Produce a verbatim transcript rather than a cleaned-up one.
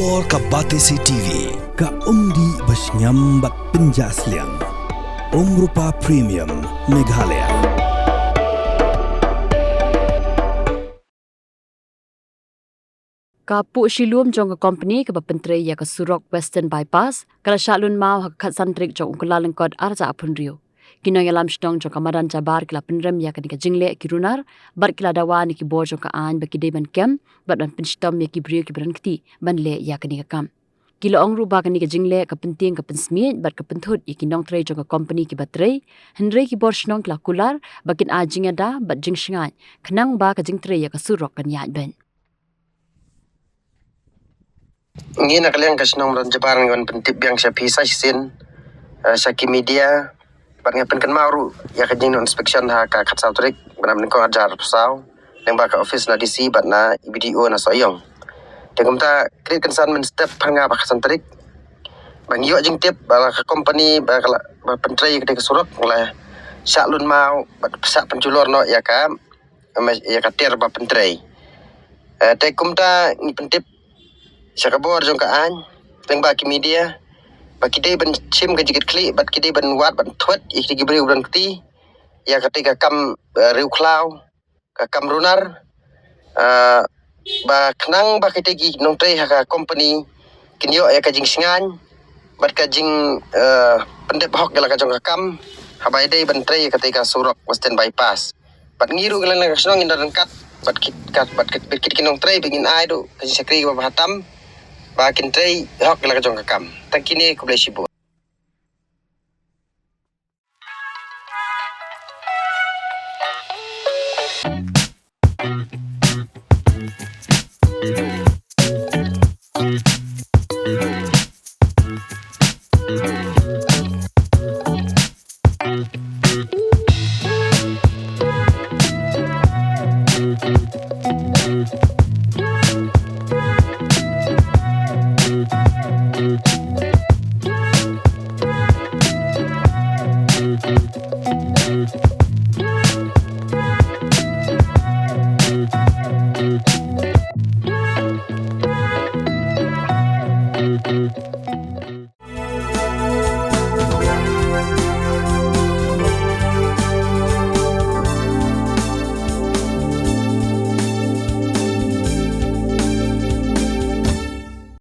Or ka Batesi T V, ka umdih ba shngiam bad pynjah sliang. Umrupa Premium, Meghalaya. Ka puh shilum jong ka company kaba pyntrei ïa ka surok Western Bypass ka la shah lun maw ha ka khatsan tarik jong u Kyllalyngkot arhajar arphew hynriew. Ki nongïalam shnong jong ka madan Jabar ki la pynrem ïa kane ka jingleh ki runar bad ki la dawa na ki bor jong ka aiñ ba ki dei ban kem bad ban pynshitom ïa ki briew kiba don kti ban leh ïa kane ka kam. Ki la ong ruh ba kane ka jingleh ka pyntieng ka pynsmiej bad ka pynthut ïa ki nongtrei jong ka company kiba trei, hynrei ki bor shnong ki la kular ba kin ai jingïada bad jingshngaiñ khnang ba ka jingtrei ïa ka surok kan ïaid beit. Ngi na ka liang ka shnong madan Jabar ngi wan pyntip biang sha phi sa shisien, eh, sha ki media, bad ngi pynkynmaw ruh ïa ka jingïoh inspection ha ka khatsaw tarik bnai nyngkong arhajar arphew saw lyngba ka office na D C bad na E B D O na Sohiong. Te kumta krit kynsan mynstep phan nga ba khatsan tarik ba ngi ïoh jingtip ba la ka company ba ka la, ba pyntrei ïa ka surok la shah lun maw bad shah pynjulor noh ïa ka, ïa ka tiar ba pyntrei. Eh, te kumta ngi pyntip sha ka bor jong ka aiñ lyngba ki media ba ki dei ban shim ka jingkitkhlieh bad ki dei ban wad ban thwet ïa ki briew ba don kti ïa katei ka kam, eh, riewkhlaw, ka kam runar, eh, ba khnang ba kitei ki nongtrei ha ka company kin ïoh ïa ka jingshngaiñ bad ka jing, eh, pyndep hok ïa la ka jong ka kam haba ïadei ban trei ïa katei ka surok Western Bypass. Bad ngi ruh ngi la na ka shnong ngin da ryngkat bad kit, kat, bad kit, bad kit ki nongtrei ba ngin ai ruh ka jingshakri kaba bha tam ba kin trei hok ïa la ka jong ka kam. Tang kine, khublei shibun.